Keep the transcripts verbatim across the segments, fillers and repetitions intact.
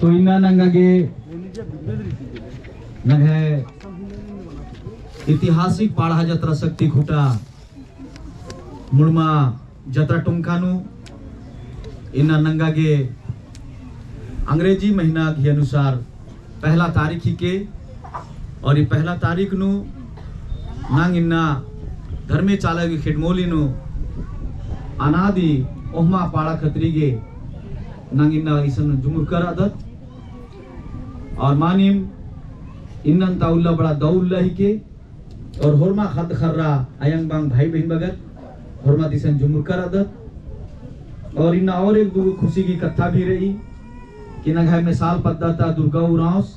तो इन्ना नंगा गे नंग्है ऐतिहासिक पाड़ा जतरा शक्ति खुटा मुड़मा जतरा टोंका नू इन्ना नंगा गे अंग्रेजी महीना घी अनुसार पहला तारीख हिके, और ई पहला तारीख नू नांग इन्ना धर्मे चाला गे खेड़मोली नू अनादि ओहमा पाड़ा खतरी गे नांग इन्ना इसन जुमुर करदत। और मानिम इन्नन ता उल्ला बड़ा दौ उल्ला हिके, और होरमा ख़द्द ख़र्रा अयंग बांग भाई बहिन बगर होरमा दिसन जुमुर करदत। और इन्ना और एक दुगो खुशी की कत्था भी रई कि नंग्है मेसाल पद्दा ता दुर्गा उराँवस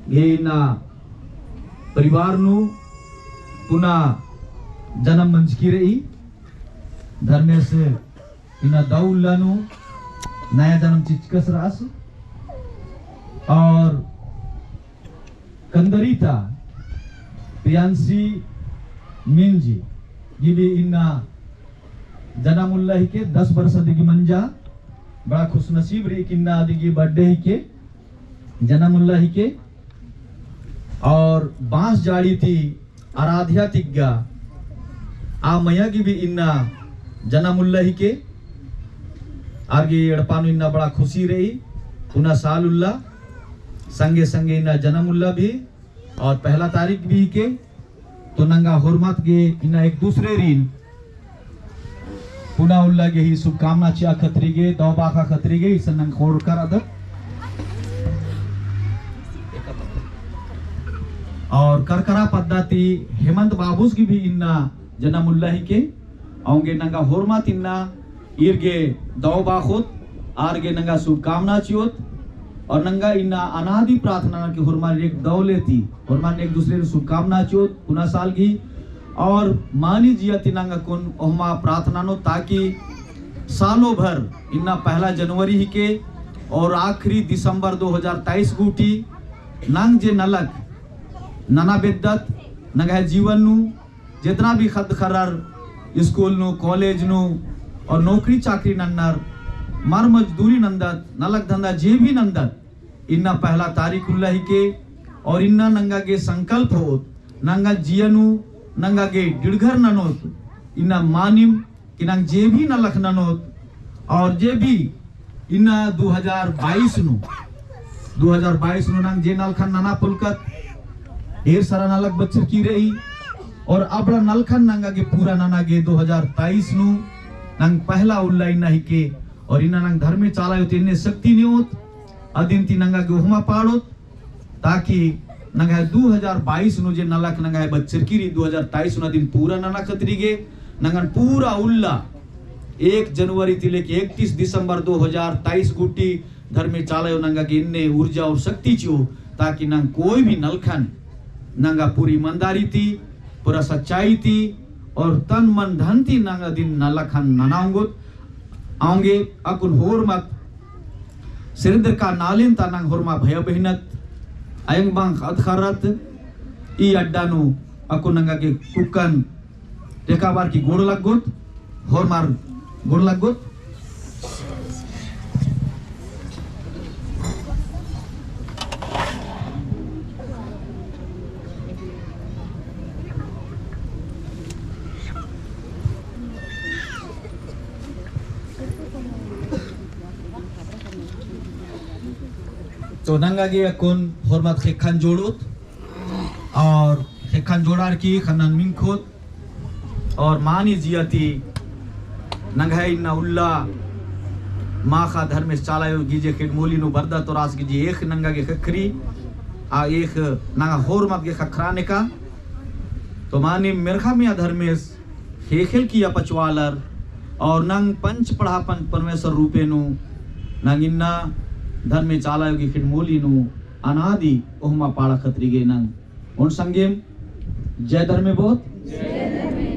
गे इन्ना परिवार नू पुना जनम मंजकी रई। धर्मेस इन्ना दौ उल्ला नू नया जनम चिचकस रअस। और कंदरी ता प्रियांशी मिंज गी भी इन्ना जनम उल्ला हिके, दस बरस दिगी मंजा। बड़ा खुशनसीब रई कि इन्ना दिगी birthday हिके, जनम उल्ला हिके। और बांस जाड़ी ती आराध्या तिग्गा आ मया गी भी इन्ना जनम उल्ला हिके। आर गी एड़पा नू इन्ना बड़ा खुशी रई, पुना साल उल्ला संगे संगे इन्ना जनम उल्ला भी और पहला तारीख भी हिके। तो नंगा होरमत गे इन्ना एक दूसरेरिन पुना उल्ला गे ही शुभकामना चिआ खतरी गे, दौ बाखा खतरी गे, इसन नंग खोड़ करदत। और करकरा पद्दा ती हेमंत बाबूस गी भी इन्ना जनम उल्ला हिके। औंगे नंगा होरमत इन्ना ईर गे दौ बाखोत, आर गे नंगा शुभकामना चिओत। और नंगा इन्ना अनादि प्रार्थना ननर कि होरमर एक दौ लेती, होरमर एक दूसरेरिन शुभकामना चिओत पुना साल गी। और मानी जिया ती नंगा कुन ओहमा प्रार्थना ननोत, ताकि सालों भर इन्ना पहला जनवरी हिके और आखिरी दिसंबर दो हज़ार तेईस गूटी नंग जे नलख नना बेद्दत नंग्है जीवन नू जेतना भी ख़द्द ख़र्रर स्कूल नू, कॉलेज नू और नौकरी चाकरी नन्नर, मर मजदूरी नन्दत, नलख धंधा जे भी नन्दत, इन्ना पहला तारीख उल्ला हिके। और इन्ना नंगा गे संकल्प होत, नंगा जिया नू नंगा गे डिड़घर ननोत, इन्ना मानिम कि नंग जे भी नलख ननोत और जे भी इन्ना दो हज़ार बाईस नू, दो हज़ार बाईस नू नंग जे नलखन नना पुलकत, ढेर सारा नलख बच्चर की रई, और अबड़ा नलखन नंगा गे पूरा नना गे दो हज़ार तेईस नू नंग पहला उल्ला इन्ना हिके। और इन्ना नंग धर्मे चाला अयोत एन्ने शक्ति नेओत, अदिन ती नंगा गे ओहमा पाड़ोत, ताकि नंग्है दो हज़ार बाईस नू जे नलख नंग्है बच्चर की रई दो हज़ार तेईस नू अदिन पूरा नना खतरी गे, नंगन पूरा उल्ला एक जनवरी ती लेके इकतीस दिसंबर दो हज़ार तेईस गूटी धर्मे चाला अयो नंगा गे एन्ने ऊर्जा और शक्ति चिओ, ताकि नंग कोई भी नलखन नंगा पूरी ईमानदारी ती, पूरा सच्चाई ती और तन मन धन ती नंग अदिन नलखन नना ओंगोत। औंगे अक्कुन होरमत सिरिंद्रका नालेन ता नंग होरमा भया बहिनत, अयंग बांग ख़द्द ख़र्रत, ई अड्डा नू अक्कुन नंगा गे कुक्कन टेका बार की गोड़ लग्गोत, होरमर गोड़ लग्गोत। तो नंगा गे अक्कुन होरमत ख़ेक्खन जोड़ोत और ख़ेक्खन जोड़ार की ख़न्नन मिंख़ोत। और मानी जिया ती नंग्है इन्ना उल्ला माख़ा धर्मेस चाला अयो गी जे खेड़मोली नू बरदत और आस गी जे एख़ नंगा गे ख़क्खरी, आ एख़ नंगा होरमत गे ख़क्खरा नेका। तो मानी मेर्ख़ा मइय्याँ धर्मेस ख़ेख़ेल किय्या पचवालर और नंग पंच पड़हा पंच परमेश्वर रूपे नू नंग इन्ना धर्मे चाला अयो गी खेड़मोली नू अनादि ओहमा पाड़ा खतरी गे नंग ओन संगेम जय धर्मे बहुत। जय धर्मे।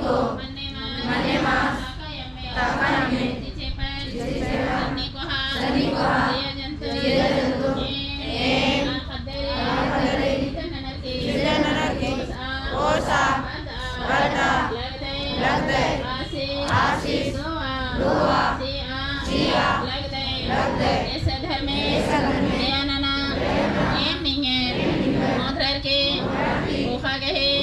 मन्ने मा, मन्ने मा, ताका यम्मे, ताका यम्मे, चिचे पर, चिचे पर, सन्नी कोहा, सन्नी कोहा, जिया जंतु, जिया जंतु, एम, एम, आल ख़द्दर, आल ख़द्दर, चिचन ननर की, चिचन ननर की, ओसा, ओसा, बरदा, बरदा, लगदय, लगदय, आसिस, आसिस, दुआ, दुआ, चिआ, चिआ, लगदय, लगदय, एसा धर्मे, एसा धर्मे, दया नना, एम निंगे, ओन्द्रर की, ख़ोख़ा गही,